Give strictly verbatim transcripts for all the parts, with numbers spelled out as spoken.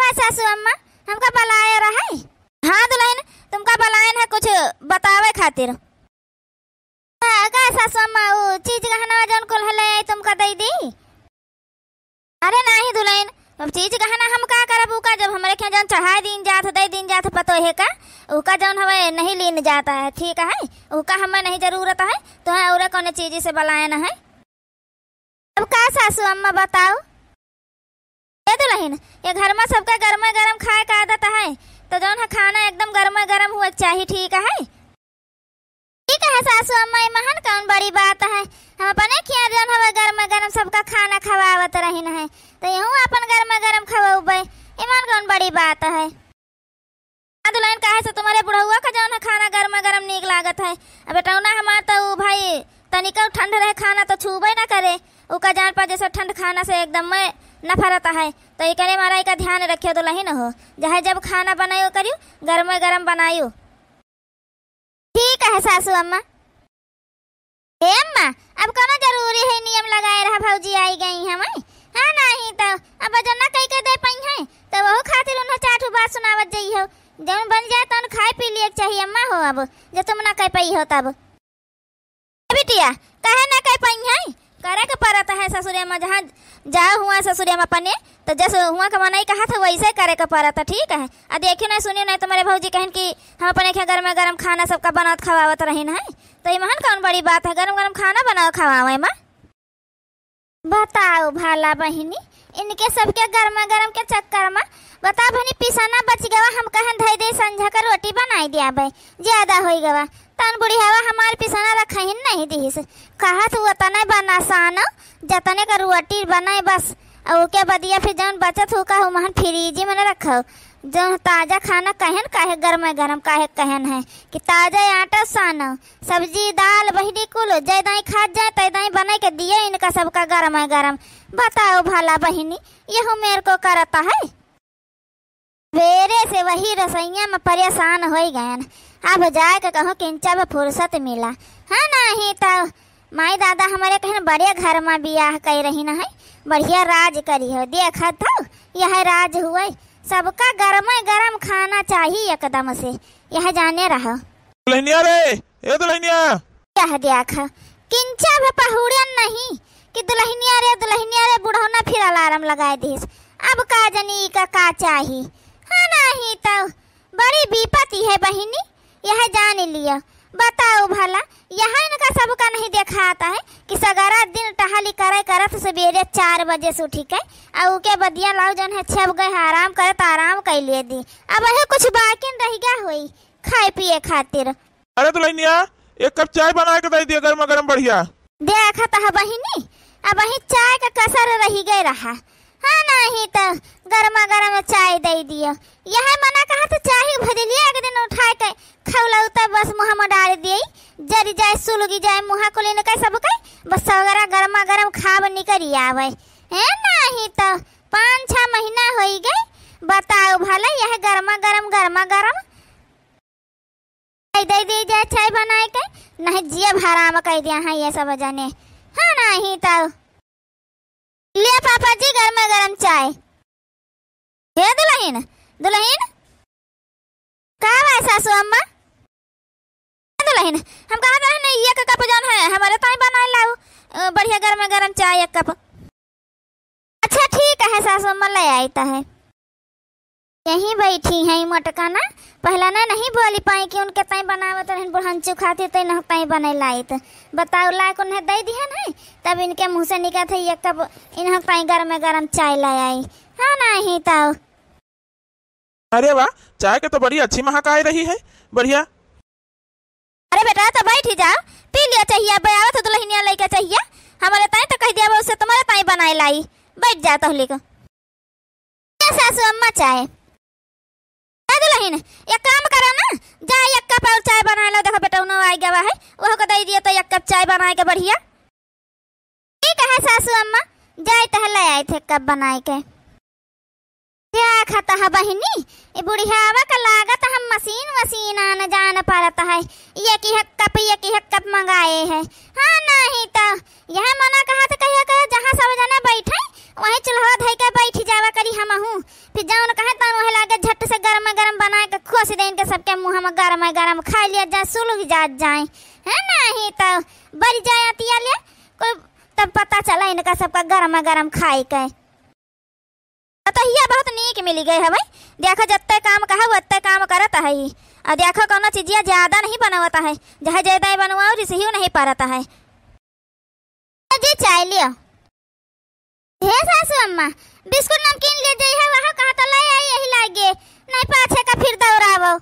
हाँ सासू अम्मा, हमका बलाए रहे। हाँ दुलहिन, तुमका बलाएन है कुछ बतावे खातिर। का सासू अम्मा, उ चीज गहना जौन कुल है ले आई, तुमका दइ दी? अरे नाहीं दुलहिन, अब चीज गहना हम का करब, उका जब हमरे के जौन चढ़ाए दीन जात, दइ दीन जात पतोहे का, उका जौन हवे नहीं लीन जात है, ठीक है, उका हमें नहीं जरूरत है, तोहे औरे कौने चीज से बलाएन है। अब का सासू अम्मा बताओ? ए दुलहिन, ये घर मा सबके गरमे गरम खाए का आदत है, तो जौन है खाना एकदम गरमे गरम हुए के चाही, ठीक है? ठीक है सासू अम्मा, ये महन कौन बड़ी बात है, हम अपने खिया जौन हवे गरमे गरम सबका खाना खवावत रहिन है, तो यहू अपन गरमे गरम खवउबे, ये महन कौन बड़ी बात है। हाँ दुलहिन, काहे से तुम्हरे बुढ़उआ का जौन है खाना गरमा गरम नीक लागत है। अब बेटौना हमार तो उ भाई तनिको ठंड रहे खाना तो छूबे ना करे। उका जान पा जैसे ठंड खाना से एकदम में नफरत है। तो एकरे मारा एका ध्यान रखियो दुलहिन हो। जहे जब खाना बनायो करियो, गरमे गरम बनायो। ठीक है सासू अम्मा। हे अम्मा, अब कौनो जरूरी है नियम लगाए रहा, भौजी आई गई हमें? हाँ, नाहीं तो अब जो ना कही के दे पाई हैं, तो वहू खातिर उन्हें चार ठो बात सुनावत जइहो। जौन बन जाए तौन खाए पी लिए के चाहिए अम्मा हो। अब जब तुम ना कह पाई हो तब। ए बिटिया, काहे ना कह पाई हैं? करे के परत है ससुरे में, जहाँ जाओ हुआ ससुरे में अपने, तो जस हुआ के मनई कहत है वैसे करे के परत है, ठीक है। आ देखियो नहीं सुनियो नहीं, तुम्हरे भौजी कहन कि हम अपने के गरमे गरम खाना सबका बनावत खवावत रहिन है, तो इमहन कौन बड़ी बात है, गरम गरम खाना बनाओ खवावे में। बताओ भला बहिनी, इनके सबके गरमे गरम के चक्कर में, बताओ बहिनी, पिसना बच गवा, हम कहन धई दे संझा का रोटी बनाई दियाबे, ज्यादा होई गवा। तन बुढ़ियावा हमार पिसना रखहिन नहीं दिहिस। कहत हुआ तने बना सानो, जतने का रोटी बनाए बस। अउ ओके बदिया फिर जौन बचत हो का उमहन फ्रिज में न रखो। जौन ताजा खाना कहन काहे गरमे गरम काहे कहन है कि ताजा आटा सानो, सब्जी दाल बहिनी कुल जय दाई खात जाए तय दाई बनाए के दिए इनका सबका गरमे गरम। बताओ भला बहिनी, यहू मेर को करता है? सवेरे से वही रसोइया में परेशान होई गयन। अब जाए के कहूँ किंचा अब फुर्सत मिला। हाँ, नाहीं तो माई दादा हमरे कहन बढ़िया घर में बियाह कई रही न है, बढ़िया राज करी हो। देखत हो, यह राज हुए, सबका गरमे गरम खाना चाहिए एकदम से, यह जाने रहो। दुलहिनिया रे, ए दुलहिनिया। कह दिया खा, किंचा भी पहुड़न नहीं कि दुलहिनिया रे, दुलहिनिया रे, बुढ़ौना फिर अलार्म लगाए दिस। अब का जनी का, का चाही? हाँ, नाहीं तो बड़ी विपत्ति है बहिनी, यह जान लियो। बताओ भला, यह इनका सबका नहीं देखाता है कि सगरा दिन टहली करे करत सवेरे चार बजे से उठी के, आ उके बदिया लाओ जौन है छह गए आराम करत आराम कर लिए दी। अब यह कुछ बाकिन रह गया होई खाए पिए खातिर। अरे दुलहिनिया, एक कप चाय बनाए के दे दिया, गरमा गरम बढ़िया। देखत ह बहिनी, अबहीं चाय का कसर रहि गए रहा। हाँ, नाहीं तो गरमा गरम चाय दे दियो। यह मना कहा तो चाय भजलिया एक दिन उठाए के खौलऊ त बस मुँह में डाल दिए, जरि जाए, सुलगि जाए मुँह कुलिन के सब के, बस सगरा गरमा गरम खाब निकरि आवे। हैं, नाहीं तो पाँच छह महीना होई गए। बताओ भला, यह गरमा गरम, गरमा गरम चाय दे दी जाए, चाय बनाए के, नहीं जियब हराम कह दिया है ये सब जने। हाँ, नहीं तो ले पापा जी गरमे गरम चाय। हे दुलहिन, दुलहिन, का बा सासू अम्मा? हे दुलहिन, हम कहा रहे नहीं, एक कप जौन है हमरे ताई बनाए लाओ, अ, बढ़िया गरमे गरम चाय एक कप। अच्छा ठीक है सासू अम्मा, ले आइत है। यहीं बैठी हैं मोटका ना, पहला ना नहीं बोली पाई कि उनके ताई बनावत रहन बुढ़ंचू खातिर, तो इन्हें ताई बने लाइत। बताओ, लायक उन्हें दे दिहन है, तब इनके मुँह से निकलत है एक कप इन्हें ताई गरमे गरम चाय ले आई। हाँ, नहीं तो। अरे वाह, चाय के तो बड़ी अच्छी महक आए रही है, बढ़िया। अरे बेटा, तो बैठी जा, पी लिया चाहिए, अब आवत हो दुलहिनिया लइके चाहिए, हमरे ताई तो कह दिया, उससे तुम्हरे ताई बनाए लाई, बैठ जा तोहली को। ए सासू अम्मा चाय। ए दुलहिन, एक काम करो ना, जा एक कप और चाय बनाए लो, देखो बेटौनो आइ गवा है, वह को दे दियो तो एक कप चाय बनाए के बढ़िया। ठीक है सासू अम्मा, जाइत है ले आइत है कप बनाए के। देखत ह बहिनी, ए बुढ़ियावा का लागत हम मशीन वशीन आन जान परत है, एक ही कप, एक ही कप मंगाए है। हाँ, नहीं तो यह मना कहा तो कहिया कहे जहाँ सब जने बैठे, वही चूल्हा धइ के बैठ जावा करी हमहू। फिर जौन कहे तौन वही लागे झट से गरम गरम बनाए के खोस देन के सबके मुँह में गरम गरम खाइ लिया जाए, सुलग जात जाए। है नहीं तो बरि जाए अतिया ले, कोई तब पता चला इनका सबका गरम गरम खाए के। तो हिया बहुत नीक मिलि गए हवे। देखो जत्ते काम कहा ओत्ते काम करत है। और देखो कौनो चीजिया ज्यादा नहीं बनवत है, जहाँ ज्यादा बनवाओ रिसहियो नहीं परत है। जी चाय लियो। हे सासू अम्मा, बिस्कुट नमकीन ले जाई है, वहाँ कहाँ तो ले आई यही लागे, नहीं पाछे का फिर दौड़ावो।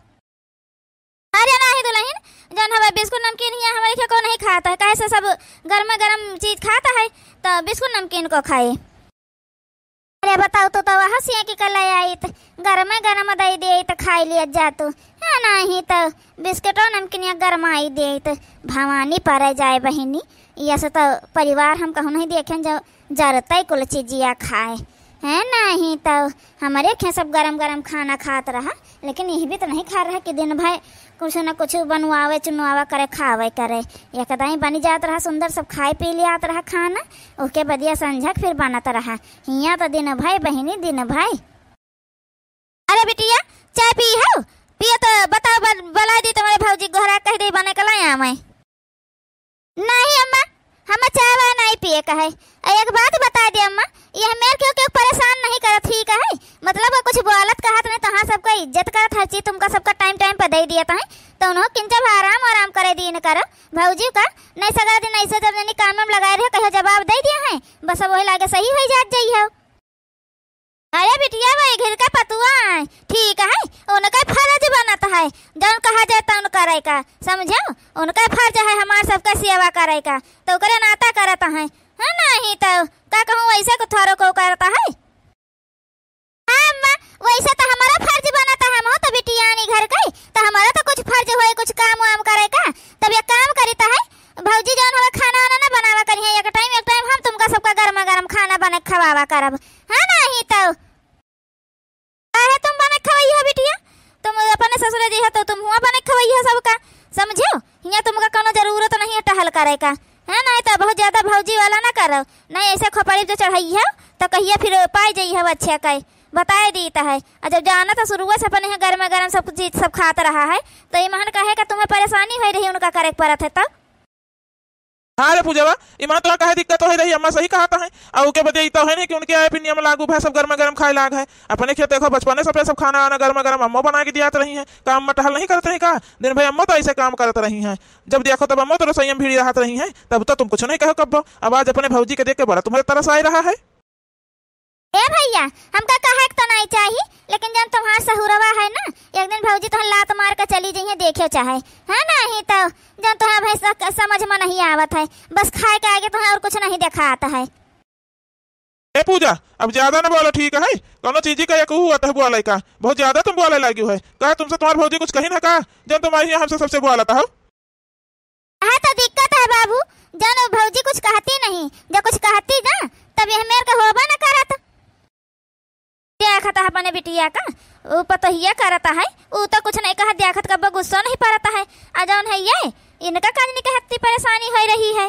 अरे नाही दुलहिन, जौन हवे बिस्कुट नमकीन हिया हमरे के को नहीं खात है, काहे से सब गरमे गरम चीज खात है, तो बिस्कुट नमकीन को खाए। अरे बताओ तो, तो वहाँ से कि कल आइत, गरमे गरम दे दे तो खाई लिया जा तू, है नाही तो बिस्कुटो नमकीनिया गरमाई दे तो भवानी परे जाए बहिनी। ये से तो परिवार हम कहूँ नहीं देखें जो जरतै कुल चीजिया खाए, है नहीं तो हमरे खे सब गरम गरम खाना खात रहा, लेकिन यही भी तो नहीं खा रहा कि दिन भर कुछ न कुछ बनवावे चुनवावे करे खावे करे। एक दाई बनी जात रहा सुंदर, सब खाए पी लियात रहा खाना, ओके बदिया संझक फिर बनत रहा। हियाँ तो दिन भर बहिनी दिन भर। अरे बिटिया, चाय पी हो? पिए तो बताओ, बल-, बुलाए दी तुम्हारे भौजी गोहरा कह दे बने के लाया मैं। नहीं अम्मा, हमें चाय वाय नहीं पिए का है। और एक बात बता दे अम्मा, ये मेर क्यों क्यों परेशान नहीं करत ही का है? मतलब वो कुछ बोलत कहत नहीं, तहाँ सबका इज्जत करत, हर चीज तुमका सबका टाइम टाइम पर दे दिया तहाँ, तो उन्हों किंचा भी आराम आराम करे दीन करो। भौजी का नहीं सगरा दिन ऐसे जब जनी काम में लगाए रहे, कहियो जवाब दे दिया है, बस अब वही लागे सही हो जात जाई हो। अरे बिटिया, वही घर का पतुआ है, ठीक है, उनका फर्ज बनत है, जौन कहा जाए तौन करे का, समझो, उनका फर्ज है हमार सबका सेवा करे का, तो ओकरे नाता करत है, है नहीं तो का कहूँ, वैसे को थोरो को करत है। हाँ अम्मा, वैसे तो हमारा फर्ज बनत है, हम हो तो बिटियानी घर के, तो हमारा तो कुछ फर्ज होए, कुछ काम वाम करे का, तब ये काम करी तो है, भौजी जौन हवे खाना वाना ना बनावा करी है, एक टाइम, एक टाइम हम तुमका सबका गरमा गरम खाना बने खवावा करब, है नहीं तो। काहे तुम बने खवैया बिटिया? तुम अपने ससुरे जी हो तो तुम हुआ बने खवैया सबका, समझो? हियाँ तुमका कौनो जरूरत नहीं है टहल करे का, है नहीं तो बहुत ज्यादा भौजी वाला ना करो, नहीं ऐसे खोपड़ी जो चढ़ाई है तो कहिए फिर पाई जाई है अच्छे का, बताए दी तो है। और जब जाना तो शुरुए से अपने यहाँ गरमा गरम सब चीज सब खात रहा है, तो ये महन कहे का तुम्हें परेशानी हो रही उनका करे के परत है तब। हाँ रे पूजवा, इमा तोरा काहे दिक्कत होई रही, अम्मा सही कहत है। आ ओके बदे ई तो है नहीं कि उनके आए पे नियम लागू भा सब गरमा गरम खाए लाग है। अपने खेत देखो, बचपने से अपने सब खाना वाना गरमा गरम अम्मो बना के दियात रही हैं। काम में टहल नहीं करत रही का? दिन भर अम्मो तो ऐसे काम करत रही हैं। जब देखो तब अम्मो तो रसोई में भिड़ी रहत रही हैं, तब तो तुम कुछ नहीं कहो कब्बो। अब आज अपने भौजी के देख के बड़ा तुम्हारे तरस आए रहा है। ए भैया, हमका कहे के तो नहीं चाही, लेकिन जौन तुम्हार सहुरवा है ना, एक दिन भौजी तोहर लात मार के चली जइहे, देखियो चाहे, है नहीं तो जौन तोहरा भैंस क-, समझ में नहीं आवत है, बस खाए के आगे तोहरा और कुछ नहीं देखात है। ए पूजा, अब ज्यादा न बोलो, ठीक है? कौनो चीजी का एक हुआ तह बोले का, बहुत ज्यादा तुम बोले लागी है। का तुमसे तुम्हार भौजी कुछ कही ना का, जौन तुम्हारी हमसे सबसे बोलत हो? है तो दिक्कत है बाबू, जौन वो भौजी कुछ कहती नहीं, जो कुछ कहती ना, तब यह मेर के होबा न करत। देखत है अपने बिटिया का, ऊ पतोहिया करत है, ऊ तो कुछ नहीं कहत, देखत कब्बो गुस्सो नहीं परत है। आ जौन है ये, इनका काज नहीं कहती परेशानी हो रही है।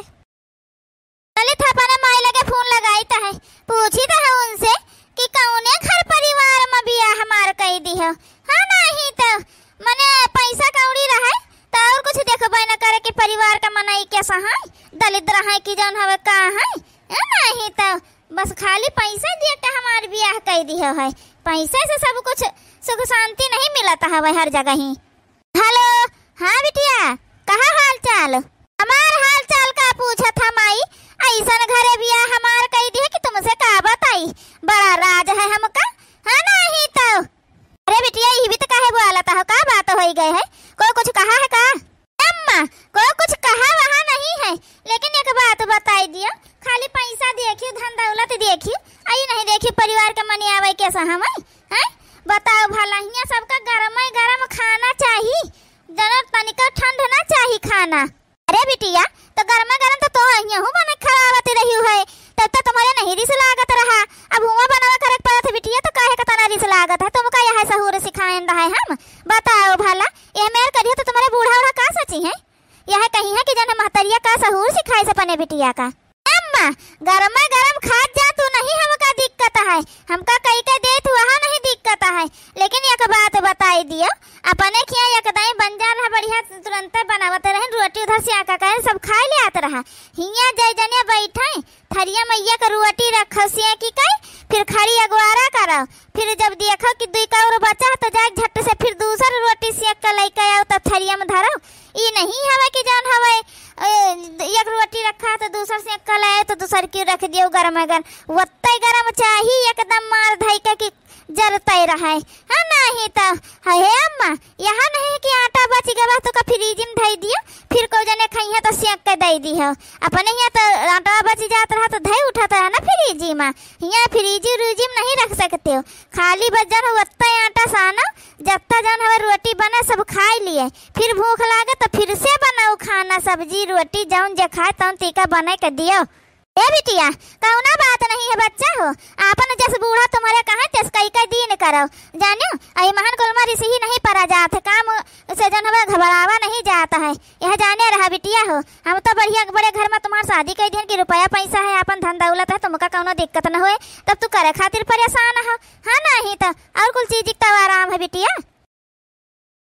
ललित अपने माई लगे फोन लगाइत है, पूछित है उनसे कि कौने घर परिवार में बियाह हमार कई दिहो। हाँ, नहीं तो मने पैसा कौड़ी रहे तो और कुछ देखबे न करे कि परिवार का मनई कैसा है, दलिद्र है कि जौन हवे का है। हाँ, नहीं तो बस खाली पैसा दिए के हमार बियाह कई दिहो है। पैसे से सब कुछ सुख शांति नहीं मिलत हवे हर जगह ही। हेलो, हाँ बिटिया, कहा हाल चाल? हमार हाल चाल का पूछत ह माई? ऐसन घरे बियाह हमार कई दिहे कि तुमसे का बताई, बड़ा राज है हमका, है नहीं तो। अरे बिटिया, ई भी तो काहे बोलत हो, का बात होई गए है? कोई कुछ कहा है का? अम्मा, कोई कुछ कहा वहा नहीं है, लेकिन एक बात बताई दियो, खाली पैसा देखियो, धन दौलत देखियो, आई नहीं देखियो परिवार के मने आवे कैसा हमें, हैं? बताओ भला, हियाँ सबका गरमे गरम खाना चाही, जरा तनिका ठंड ना चाही खाना। अरे बिटिया, तो गरमे गरम तो तोह हियाँ हूँ बने खवावत रही है, तब तो तुम्हारे नहीं रिस लागत रहा, अब हुआ बनावे करे के परत है बिटिया, तो काहे का तना रिस लागत है? तुमका यह सहूर सिखाएन रहे हम? बताओ भला, यह मेर करियो तो तुम्हारे बूढ़ा उढ़ा का सोची है? यह कही है कि जन महतरिया का सहूर सिखाए से अपने बिटिया का। ए अम्मा, गरमे गरम खात जा तू, नहीं हमका दिक्कत है, हमका कई के देत हुआ नहीं दिक्कत है, लेकिन एक बात बताई दियो, अपने खिया एकदम बन जा रहा बढ़िया, तुरंते बनावत रहे रोटी, उधर से आका कहे सब खाई ले आत रहा, हिया जय जने बैठे, थरिया में एक रोटी रखो सेंकी के, फिर खड़ी अगवारा करो, फिर जब देखो कि दुई कौर बचा है तो जाए झट से फिर दूसर रोटी सेंक के लेके आओ तब थरिया में धरो। ई नहीं हवे कि जौन हवे, ए, एक रोटी रखा है तो दूसर सेंक के ले आए तो दूसर क्यों रख दियो गरम गरम, वत्ते गरम चाही एकदम मार धई के कि जरते रहे। हाँ, नहीं तो, हे अम्मा, यहाँ नहीं कि आटा बच गवा तो का फ्रिज में धई दियो, फिर को जने खइहे तो सेंक के दे दिहो। अपने यहाँ तो आटा बच जात रहा तो धई उठात रहा ना फ्रिज में। यहाँ फ्रिज उरिज में नहीं रख सकते हो, खाली बस जौन हो ओत्ता आटा सानो, जत्ता जौन हवे रोटी बने सब खाई लिए, फिर भूख लागे तो फिर से बनाओ खाना, सब्जी रोटी जौन जे खाए तौन तीका बने के दियो। ए बिटिया, कौना बात नहीं है बच्चा हो, आपन जस बूढ़ा तुम्हरे कहे तस कई कई दिन करो। जानियो, अई महान कुल मा रिसही नहीं परा जात है, काम से जौन हवे घबरावा नहीं जात है। यह जाने रहा बिटिया हो, हम तो बढ़िया बड़े घर मा तुम्हार शादी कई दिन की रुपया पैसा है, आपन धन दौलत है, तुमका कौनो दिक्कत न होए, तब तू करे खातिर परेशान हो। हाँ, नहीं तो और कुल चीज तो आराम है बिटिया।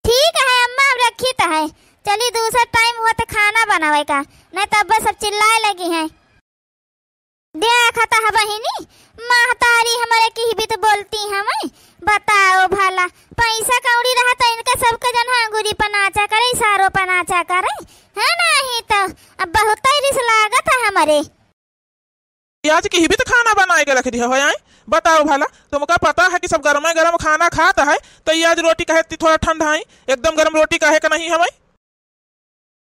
ठीक है अम्मा, अब रखी त है, चली दूसर टाइम हुआ त खाना बनावे का, नहीं तो अब सब चिल्लाए लगी हैं। देखत ह बहिनी, महतारी हमरे किहबित बोलती हमें, बताओ भला, पैसा कौड़ी रहा त इनका सबके जन अंगूरी पर नाचा करे, इशारों पर नाचा करे, है नहीं तो अब बहुत रिस लागत है हमरे। ई आज किहबित खाना बनाए के रख दिया हो, आए? बताओ भला, तुमका पता है कि सब गरमे गरम खाना खात है, तो ई आज रोटी काहे इतनी थोड़ा ठंडा है? एकदम गरम रोटी काहे का नहीं हवे?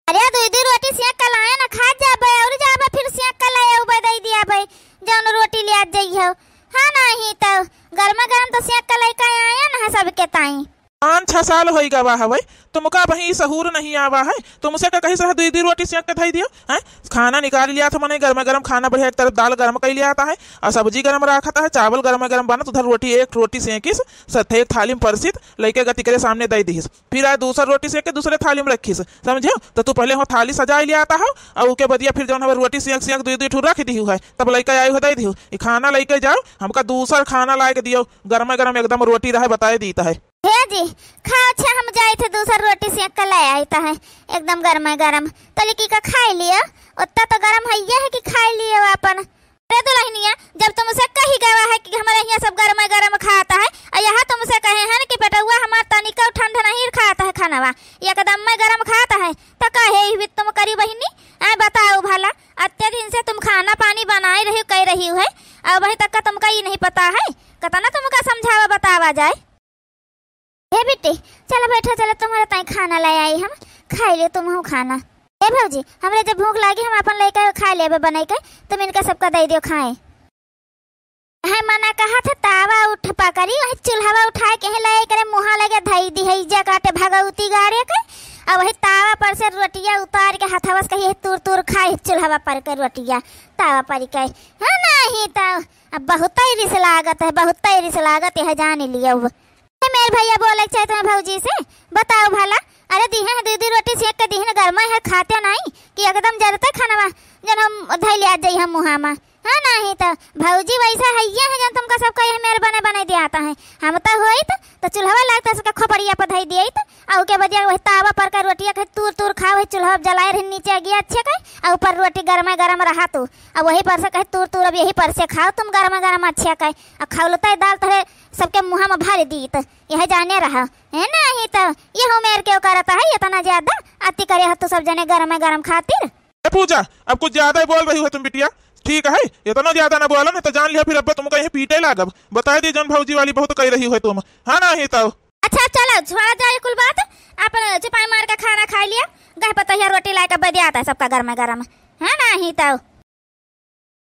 अरे, दुई दुई रोटी सेंक के लाए ना, खात जाबे और जाबे, फिर सेंक के ले आउबे, दे दिया बे, जौन रोटी ले आज जइहो। हाँ, नहीं तो गरमे गरम तो सेंक के लेके आए ना है सबके ताई। पाँच छह साल होई गवा हवे, तुमका अबहीं सहूर नहीं आवा है। तुमसे का कही सह दुई दुई रोटी सेंक के धई दियो, हैं? खाना निकाल लिया था मने, गरमे गरम खाना बढ़िया, एक तरफ दाल गरम कई लिया था है और सब्जी गरम रखा था है, चावल गरमे गरम बनत, उधर रोटी, एक रोटी सेंकिस, सथे एक थाली में परसित, लइके गति करे सामने दे दिहिस। फिर आज दूसर रोटी सेंक के दूसरे थाली में रखिस, समझियो? तो तू पहले हो थाली सजाए लिया था हो और उके बदिया फिर जौन हवे रोटी सेंक सेंक दुई दुई ठो रख दिहु है, तब लइके आई हो दे दिहु। ई खाना लइके जाओ, हमका दूसर खाना लाए के दियो, गरमे गरम एकदम रोटी रहे, बताए दीत है। हे जी, खाओ, अच्छा हम जाइत है दूसर रोटी सेंक के ले आइत है, एकदम गरमे गरम। तली की का खाए लियो, ओत्ता तो गरम हइये है कि खाए लियो आपन। अरे दुलहिनिया, जब तुमसे कही गवा है कि हमरे हियाँ सब गरमे गरम खात है, और यहाँ तुमसे कहे हैं कि पेटउआ हमार तनिको ठंड नहीं खात है खानवा, एकदम में गरम खात है, तो काहे ई भी तुम करी बहिनी? आए बताओ भला, अत्ते दिन से तुम खाना पानी बनाए रही हो, कह रही हो है, और अबहीं तक का तुमका ई नहीं पता है? कतना तुमका समझावा बतावा जाए? हे बिट्टी, चला बैठा, चला तुम्हारे ताई खाना ले आई हम, खाई लियो तुमहू खाना। ए भौजी, हमरे जब भूख लागी हम अपन लइका के खाए लेबे बनाई के, तुम इनका सबका दे दियो खाए। है मना कहा था तावा उठ पकड़ी, वही चूल्हावा उठाए के ही ले करे मुहा लगे धई दी है, इज्जा काटे भगवती गारे के, और वही तावा पर से रोटिया उतार के हथवा से कही, "तूर तूर खाई चूल्हावा पर के रोटिया, तावा पर के।" हाँ, नहीं तो अब बहुत ही रिस लागत है, बहुत ही रिस लागत है, जान लियो। ए, मेर भैया बोले के चाहे तुम्हें भौजी से, बताओ भला। अरे, दिहे हैं दुई दुई रोटी सेंक के दिहे हैं, गरमा है, खाते नहीं कि एकदम जरते खानवा, जन हम धई ले आ जाई हम मुहा मा। हाँ, नहीं तो भौजी वैसा है, ये है जन तुमका सबका यह मेर बने बने दियाता है। हम तो होइत तो चूल्हवा लाइत सबके खोपड़िया पर धई दियत, और के बदिया वही तावा पर का रोटिया के तूर तूर खाओ, वही चूल्हा जलाए रही नीचे गिया अच्छे के, और ऊपर रोटी गरमे गरम रहा तू, और वही पर से कहे तूर तूर अब यही पर से खाओ तुम गरमे गरम अच्छे के, और खौलता दाल तोहरे सबके मुँह में भर दीत, यह जाने रहा। है नहीं तो यह उमेर के करत है इतना ज्यादा अति करे हो तू सब जने गरमे गरम खातिर। ए पूजा, अब कुछ ज्यादा ही बोल रही हो तुम बिटिया, ठीक है? इतना ज्यादा ना बोला, नहीं तो जान लिया फिर अब्बा तुमको यहीं पीटे लागब। बताए दी जौन भौजी वाली बहुत कह रही हो तुम, हाँ नहीं तो। अच्छा चलो छोड़ा जाए कुल बात, अपन चुपाई मार के खाना खाई लिया, गह पतहिया रोटी लाए के बदियाता है सबका गरमे गरम, है नहीं तो।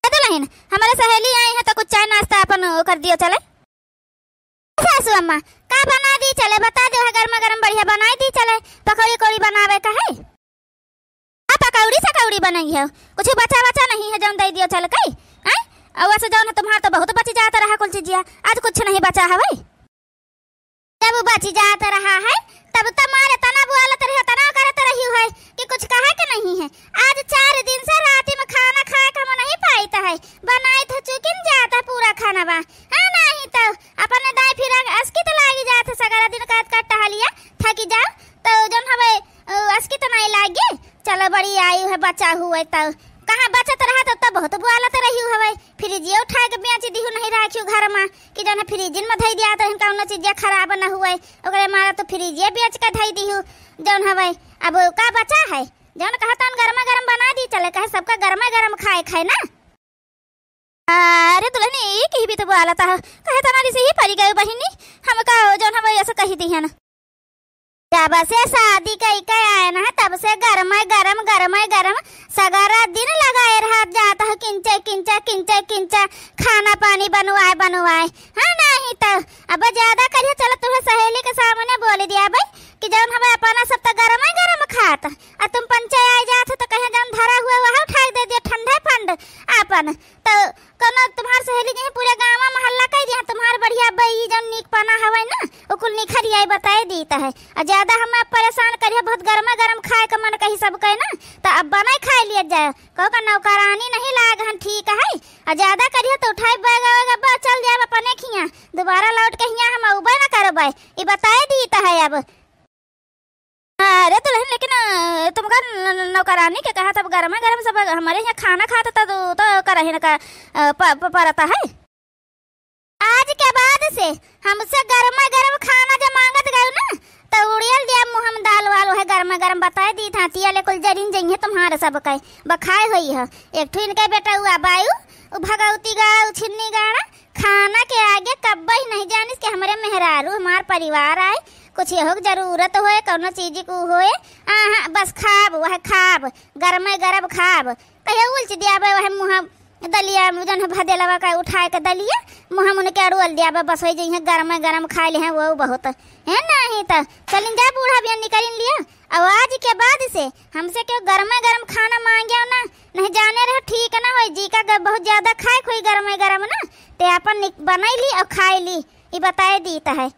ए दुलहिन, हमरे सहेली आई है तो कुछ चाय नाश्ता अपन ओकर दियो चले। सासू अम्मा, का बना दी चले, बता दो, है गरमा गरम बढ़िया बनाई दी चले, पकौड़ी कौड़ी बनावे का है। आ पकौड़ी सकौड़ी बनई है, कुछ बचा बचा नहीं है जौन दे दियो चल के, हैं? और वैसे जौन है तुम्हार तो बहुत बच जाता रहा कुल चीजिया, आज कुछ नहीं बचा हवे। जब बच जात रहा है, तब तो मारे तना बोलत रही, तना करत रही है कि कुछ कहे के नहीं है। आज चार दिन से रात में खाना खाए के हम नहीं पाए। है, बनाइत है चुकिन जात है पूरा खाना बा। हाँ, नाहीं तो अपने दाई फिर असकी तो लागी जात है, सगरा दिन कहत कहत टहलिया थकी जाओ, तो जौन हवे, अ, असकी तो नाहीं लागी। चलो, बड़ी आयु है, बचा हुए तो कहाँ बचत रहा, तो, तो बहुत बुआलत रही हवे। फ्रिजिया उठाए के बेच दिहु, नहीं राखियो घर मा, कि जौन है फ्रिजिन में धई दिया तो कौनो चीजिया खराब न हुए, ओकरे मारा तो फ्रिजिया बेच के धई दिहु। जौन हवे, अब का बचा है? जौन कहा तौन गरमा गरम बना दी चले, कहे सबका गरमा गरम खाए खाए ना। अरे दुल्हन, ई कही भी तो बोलत हो, कहे तना से ही परी गए बहिनी, हम का हो जौन हम ऐसे कही दिहन। जब से शादी कई के आए ना, तब से गरमे गरम, गरमे गरम सगरा दिन लगाए रह जात हो, किंचे, किंचे, किंचे, किंचे, खाना पानी बनवाए, बनवाए। हाँ, नाहीं तो अब ज्यादा करियो, चलो तुम्हें सहेली के सामने बोल दिया भाई कि जौन हमें अपना सब तो गरमे गरम खात, आ तुम पंचे आ जात हो तो कहे जौन धरा हुआ वह उठाए दे दियो ठंडे फंड आपन। तो कौनो तुम्हार सहेली जहीं पूरे गाँव में हल्ला कई दिया, तुम्हार बढ़िया बई जौन नीक पाना हवे ना, उ कुल निखर आई बताए दीत है। आ ज्यादा हमें परेशान करियो, बहुत गरमे गरम खाए के मन कही सब कहे ना, तो अब बनाए खाए लिए जाए। कहो का नौकरानी नहीं लाग हन, ठीक है। आ ज्यादा करियो तो उठाए बैग वैग, अब चल जाए अपने खिया, दोबारा लौट के हिया हम अउबे न करबे, ई बताए दीत है अब। अरे दुल्हन, लेकिन, अ, तुमका न-, न-, नौकरानी के कहा तब गरमे गरम सब हमारे यहाँ खाना खात त दू तो करहिन का, अ, प-, प-, परता है। आज के बाद से हमसे गरमे गरम खाना जब मांगत गयो ना, तो उड़ियल दिया मुँह में दाल वाल, वह गरमे गरम बताए दी था, तिया ले कुल जरिन जइहे तुम्हारे सब कहे बखाए होई है। एक ठो इनके बेटा हुआ बायू, उ भगवती गाड़ा, उ छिन्नी गाड़ा, खाना के आगे कब्बई नहीं जानिस कि हमरे मेहरारू, हमार परिवार आए, कुछ यहो के जरूरत होए, कौनो चीज को होए, आहा, बस खाब, वह खाब, गरमे गरम खाब। कहियो उलच दिया बे वह मुँह दलिया, जौन है भदेलवा का उठाए के दलिया, मुँह उनके अड़ुअल दिया बे, बस वही जइहे गरमे गरम खाए ले हैं, वो बहुत है। नाहीं तो चलिन जा बूढ़ा बिया निकलिन लिया। अब आज के बाद से हमसे क्यों गरमे गरम खाना मांग्यो ना, नहीं जाने रहो ठीक ना होई, जी का ग-, बहुत ज्यादा खाए खोई गरमे गरम ना, ते अपन निक-, बनाई ली और खाए ली, ई बताए दीत है।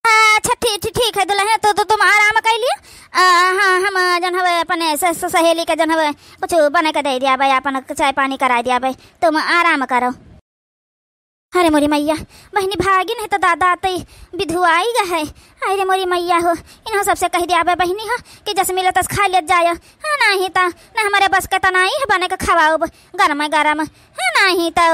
अच्छा, ठीक, ठीक, ठीक है दुल्हन, तो, तो तुम आराम कर लियो। आ, हाँ, हम जौन हवे अपने स-, स-, सहेली के जौन हवे कुछ बने के दे दिया भाई, अपन चाय पानी करा दिया भाई, तुम आराम करो। अरे मोरी मैया, बहिनी भागिन है तो दादा तई विधुआई ग है। अरे मोरी मैया हो, इन्हों सबसे कह दिया बे बहिनी हो कि जस मिले तस खा लेत जायो। हाँ, नाहीं तो ना हमारे बस के तनाई है बने के खवाओ गरम गरम। हाँ, नाहीं तो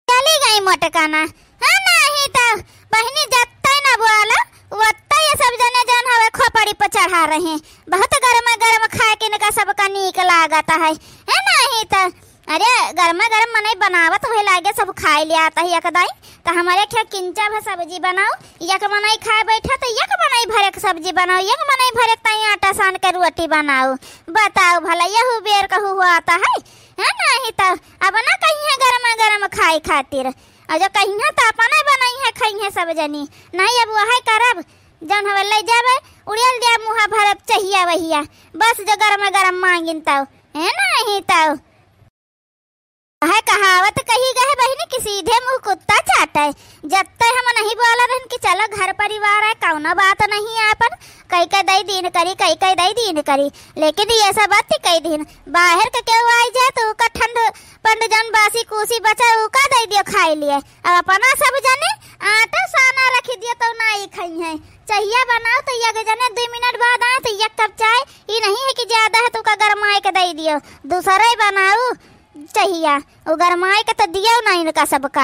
चली गई मोटकाना। हाँ, नाहीं तो बहिनी जत्ते ना बोला, वत्ते ये सब जने जौन हवे खोपड़ी पर चढ़ा रहे। बहुत गरम गरम खाए के इनका सबका नीक लागत है। है नाहीं तो अरे, गरमा गरम मनई बनावत वही लागे, सब खाए ले आता है एक दाई। तो हमारे खे किंचा भर सब्जी बनाओ, एक मनई खाए बैठा तो एक मनई भरे के सब्जी बनाओ, एक मनई भरे के ताई आटा सान के रोटी बनाओ। बताओ भला, यहू बेर कहू हुआ आता है? है नाहीं तो अब ना कहिए गरमा गरम खाए खातिर, और जो कहिए तो अपने बनई है, खइहे सब जनी। नाहीं, अब वह करब, जौन हवे ले जाबे, उड़ियल दिया मुँह भरब चहिया वहिया, बस जो गरमा गरम मांगिन तौ, है नाहीं तौ। है कहावत कही गए बहिनी कि सीधे मुँह कुत्ता चाटे। जत्ते हम नहीं बोला रहन कि चलो घर परिवार है, कौनो बात नहीं है, अपन कई के दई दीन करी, कई के दई दीन करी, लेकिन ये सब अति कई दिन बाहर के केहू आई जाए तो ओका ठंड पंड जौन बासी कूसी बचा ओका दई दियो खाए लिए। अब अपना सब जने आटा साना रखी दियो तो नाई खइहे। चहिया बनाओ तो एक जने दो मिनट बाद आए तो एक कप चाय, ई नहीं है कि ज्यादा है तो ओका गरमाए के दई दियो, दूसरा ही बनाओ। चहिया, वो गरमाए के तो दियो ना इनका सबका।